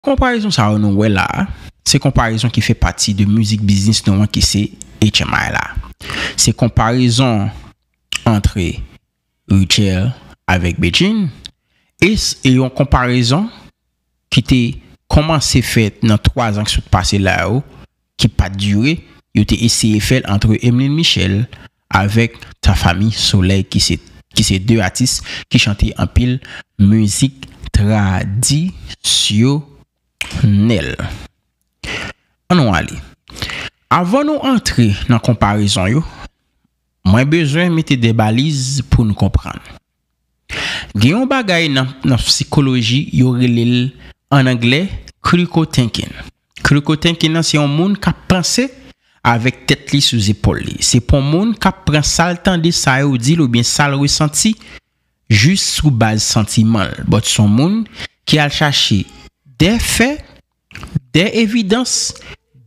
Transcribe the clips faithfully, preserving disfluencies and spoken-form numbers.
Konparezon sa yo nou wè la a, se konparezon ki fè pati de mizik biznis nou an ki se H M I la. Se konparezon antre Rutshelle avèk Bedjine, e s- e yon konparezon ki te kòmanse fèt nan twa zan ki sot pase la yo, ki pa t dire, yo te eseye fè l antre Emeline Michel avèk Tafami Soley ki se ki se de atis ki chante anpil mizik tradisyonèl. Ann nou ale. Avan nou antre nan konparezon yo, mwen bezwen mete de baliz pou nou konprann. Gen yon bagay nan, nan sikoloji, yo rele l an anglè critical thinking. Critical thinking nan se yon moun k ap panse avèk tèt li sou zepòl li. Se pa yon moun k ap pran sa l tande, sa yo di l oubyen sa l resanti jis sou baz santiman l. But se yon moun ki al chache de fè, de evidans,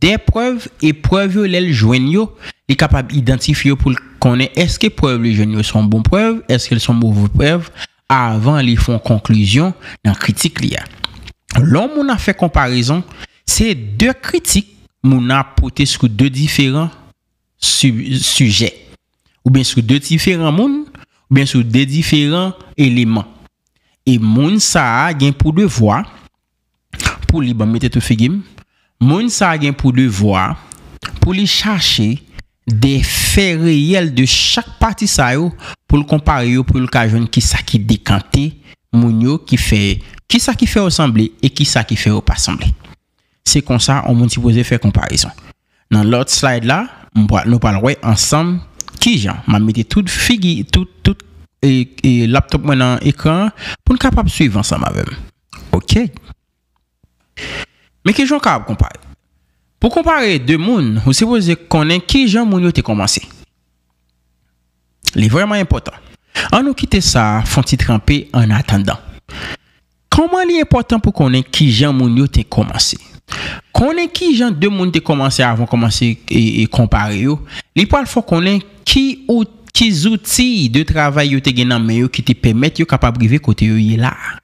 de prèv, e prèv yo, lè l jwenn yo, li kapab idantifye yo pou l konnen èske prèv li jwenn yo se yon bon prèv, èske l se yon move prèv, avan li fè yon konklizyon nan kritik li a. Lè yon moun ap fè konparezon, se de kritik moun nan ap pote sou de diferan si- sijè, oubyen sou de diferan moun, oubyen sou de diferan eleman. E moun sa a gen pou devwa, pou li, ban m mete tout figi m, moun sa a gen pou devwa pou li chache de fè reyèl de chak pati sa yo, pou l konpare yo, pou l ka jwenn kisa ki dekante moun yo, ki fè, kisa ki fè yo sanble e kisa ki fè yo pa sanble. Se konsa yon moun sipoze fè konparezon. Nan lòt slide la, m pral- nou pral wè ansanm kijan. M ap mete tout figi, tout, tout e, e laptop mwen nan ekran an pou n kapab swiv ansanm avè m. Oke. Men kijan w kapab konpare? Pou konpare de moun, ou sipoze konnen kijan moun yo te kòmanse. Li vrèman enpòtan. Ann nou kite sa fè yon ti tranpe annatandan. Kòman li enpòtan pou konnen kijan moun yo te kòmanse? Konnen kijan de moun te kòmanse avan kòmanse e, e konpare yo, li pral fè w konnen ki out- ki zouti de travay yo te gen nan men yo ki te pèmèt yo kapab rive kote yo ye la a.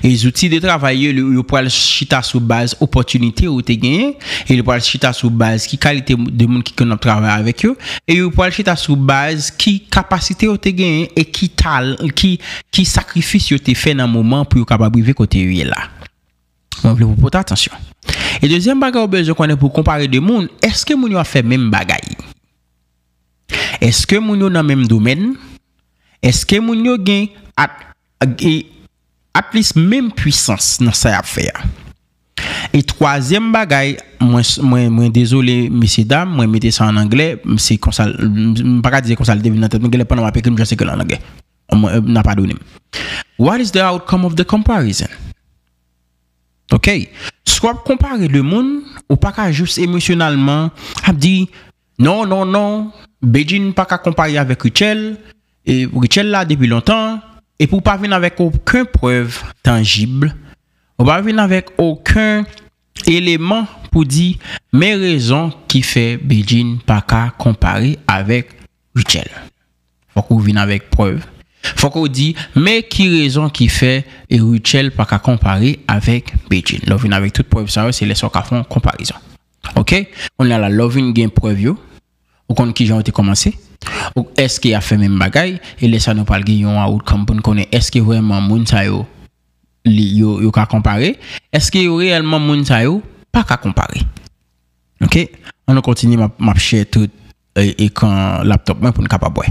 E zouti de travay yo, yo pral chita sou baz opòtinite ou te genyen, e yo pral chita sou baz ki kalite de moun ki konn ap travay avèk yo, e yo pral chita sou baz ki kapasite yo te genyen e ki tal- ki, ki sakrifis yo te fè nan moman pou yo kapab rive kote yo ye la. Mwen vle pou pote atansyon. E dezyèm bagay ou bezwen konnen pou konpare de moun, èske moun yo ap fè menm bagay? Èske moun yo nan menm domèn? Èske moun yo gen at, e, at least menm pwisans nan sa y ap fè a? E twazyèm bagay, mwen, mwen, mwen dezole, mesye dam, mwen mete sa an anglè, se konsa, m, m pa ka di se konsa l te vin nan tèt mwen, genlè pandan m ap ekri, m just ekri l an anglè. Mwen, n a padone m. What is the outcome of the comparison? Ok? Si w ap konpare de moun, ou pa ka jis emosyonalman ap di, non, non, non, Bedjine pa ka konpare avèk Rutshelle, e Rutshelle la depi lontan, epi w pa vin avèk okenn prèv tanjib, ou pa vin avèk okenn eleman pou di, men rezon ki fè Bedjine pa ka konpare avèk Rutshelle. Fòk ou vin avèk prèv. Fòk ou di, men ki rezon ki fè e Rutshelle pa ka konpare avèk Bedjine. Lè w vin avèk tout prèv sa yo, se lè sa w ka fè yon konparezon. Ok? Kounye a la, lè w vin gen prèv yo, ou konn kijan yo te kòmanse, ou èske y ap fè menm bagay, e lè sa nou pral gen yon outcome pou n konnen èske vrèman moun sa yo, li, yo, yo ka konpare, èske yo reyèlman moun sa yo pa ka konpare. Ok? Ann nou kontinye, m ap, m ap share tout, e, ekran laptop mwen pou n kapab wè.